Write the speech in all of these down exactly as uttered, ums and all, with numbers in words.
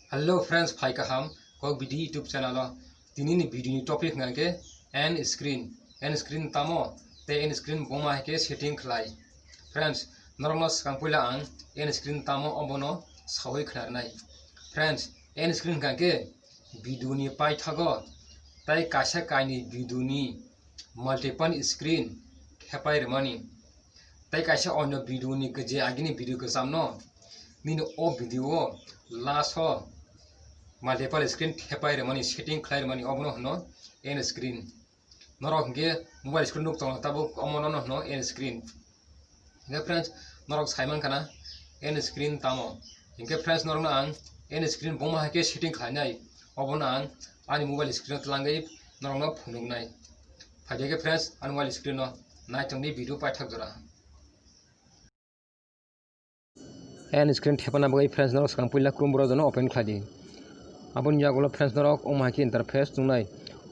Hello friends, phai kaham kok bidi YouTube channel o. Tini ni video ni topic hwnkha khe end screen. End screen tamo tei end screen boma hai khe setting khlai. Friends, norok no swkang puila ang end screen tamo obono sawi khwnarnai. Friends, end screen hwnkha khe video ni paithago tai kaisa kainwi video ni multiple screen khepai rwmani. Tei kaisa onyo video ni je agini video kwchamno nini o video o last o multiple screen khepai rwmani, setting khlai rwmani, obono hwno end screen. Norok hwnkhe mobile screen nuk tongo tabuk, omono hwno end screen. Hwnkhe friends, norok saimankha na end screen tamo? Hwnkhe friends, norokno ang end screen boma hai khe setting khlainai, obono ang ani mobile screen o twlangwi norokno phunuknai. Phaikhe friends, ani mobile screen o naitongni video paithak jora. End screen thepana bagwi friends, norok swkang puila Chrome browser no open khlai di. Aboni yagulo friends, norok omo hai khe interface nuknai.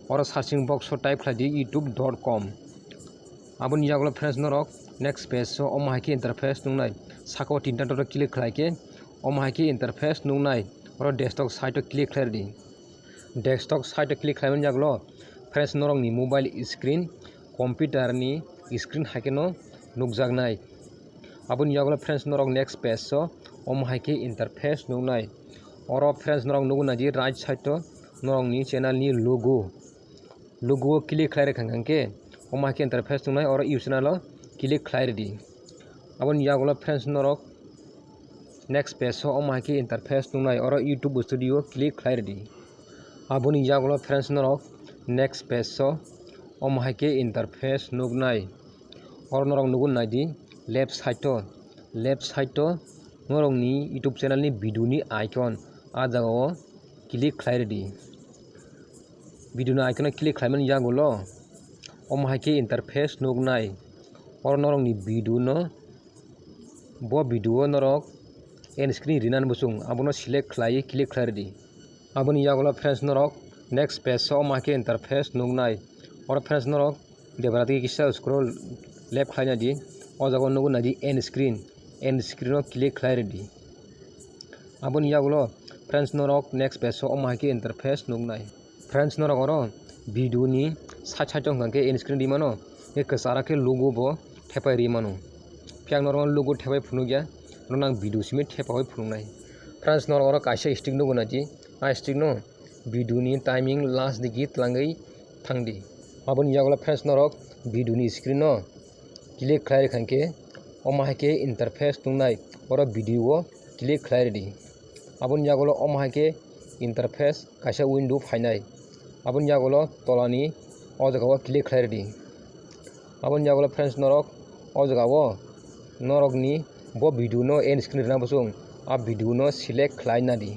Oro searching box o type khlai di youtube dot com. Aboni yagulo friends, norok next page o omo hai khe interface nuknai. Saka o tinta dot o click khlai khe omo hai khe interface nuknai. Oro desktop site o click khlai di. Desktop site o click khlaimani yagulo friends, norokni mobile screen, computer ni screen hai kheno nukjaknai. Aboni yagulo friends, norok next page o omo hai khe interface nuknai. Oro friends, norok nukgo naidi right side o norokni channel ni logo. Logo o click khlai rwkha hwnkhe omo hai khe interface nuknai, oro U channel o click khlai rwdi. Aboni yagulo friends, norok next page o omo hai khe interface nuknai, oro YouTube Studio click khlai rwdi. Aboni yagulo friends, norok next page o omo hai khe interface nuknai. Oro norok nukgo naidi left side o, left side o norokni YouTube channel ni video ni icon, a jaga o click khlai rwdi. Video ni icon o click khlaimani yagulo omo hai khe interface nuknai. Oro norokni video no, bo video o norok end screen rinani bwswng, abono select khlai click khlai rwdi. Aboni yagulo friends, norok next page o omo hai khe interface nuknai. Oro friends, norok debra digi kisa scroll left khlai naidi, o jaga o nukgo naidi end screen, end screen o click khlai rwdi. Aboni yagulo friends, norok next page o omo hai khe interface nuknai. Friends, norok oro video ni side side o hwnkha khe end screen rimano, khe kwchara khe logo bo thepai rimano. Phiya norok logo thepai phunukya, norok ang video simi thepawi phunuknai. Friends, norok oro kaisa stick nukgo naidi, a stick no video ni timing last digi twlangwi thangdi. Aboni yagulo friends, norok video ni screen no click khlai rwkha khe omo hai khe interface nuknai, oro video o click khlai rwdi. Aboni yagulo omo hai khe interface kaisa window phainai. Aboni yagulo tolani o jaga o click khlai rwdi. Aboni yagulo friends, norok o jaga o norokni bo video no end screen rwna bwswng, a video no select khlai nadi.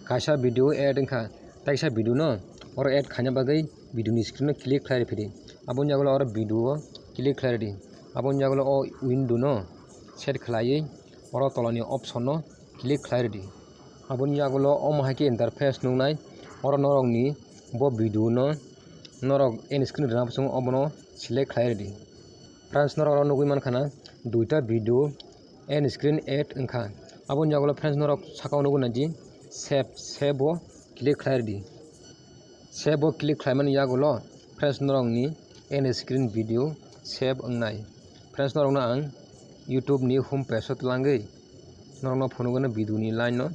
Kaisa video add wngkha, taisa video no oro add khaina bagwi video ni screen no click khlai rwphidi. Aboni yagulo oro video o click khlai rwdi. Aboni yagulo o window no set khlaiwi oro tolani option no click khlai rwdi. Aboni yagulo omo hai khe interface nuknai, oro norokni bo video no norok end screen rwna bwswng obono select khlai rwdi. Friends, norok oro nugwi mankha na duita video end screen add wngkha. Aboni yagulo friends, norok saka o nugwi naidi save, save o click khlai rwdi. Save o click khlaimani yagulo friends, norokni end screen video save wngnai. Friends, norokno ang YouTube ni home page o twlangwi norokno phunukgwno video ni line no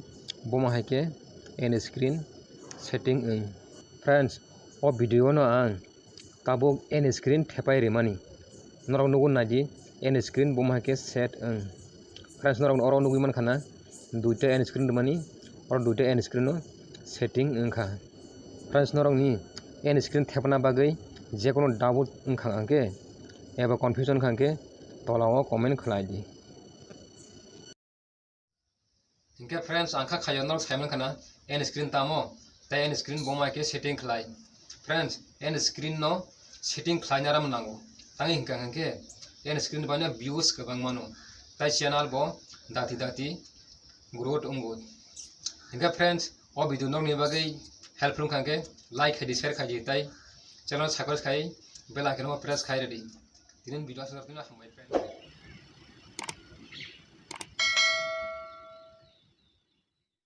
bomo hai khe end screen setting wng. Friends, o video no ang tabuk end screen thepai rimani. Norok nugwi naidi end screen bomo hai khe set wng. Friends, norok oro nugwi mankha na duita end screen rwmani, oro duita end screen no setting wngkha. Friends, norokni end screen thepna bagwi jekono doubt wngkha hwnkhe eba confusion wngkha hwnkhe tola o comment khlai di. Hingke friends, ang kha khayo norok saiman khana end screen tamo, tei end screen boma ke setting khlai. Friends, end screen no setting khlai na ram nango. Tangi hingka hingke end screen bana views kwbang mano, tei channel bo dati dati growth wngo. Hingke friends, o video norokni bagwi helpful wngkha hingke like khaidi, share khaidi, tei channel subscribe khai bell icon o press khai redi. Tini video aswk tini hambai friends.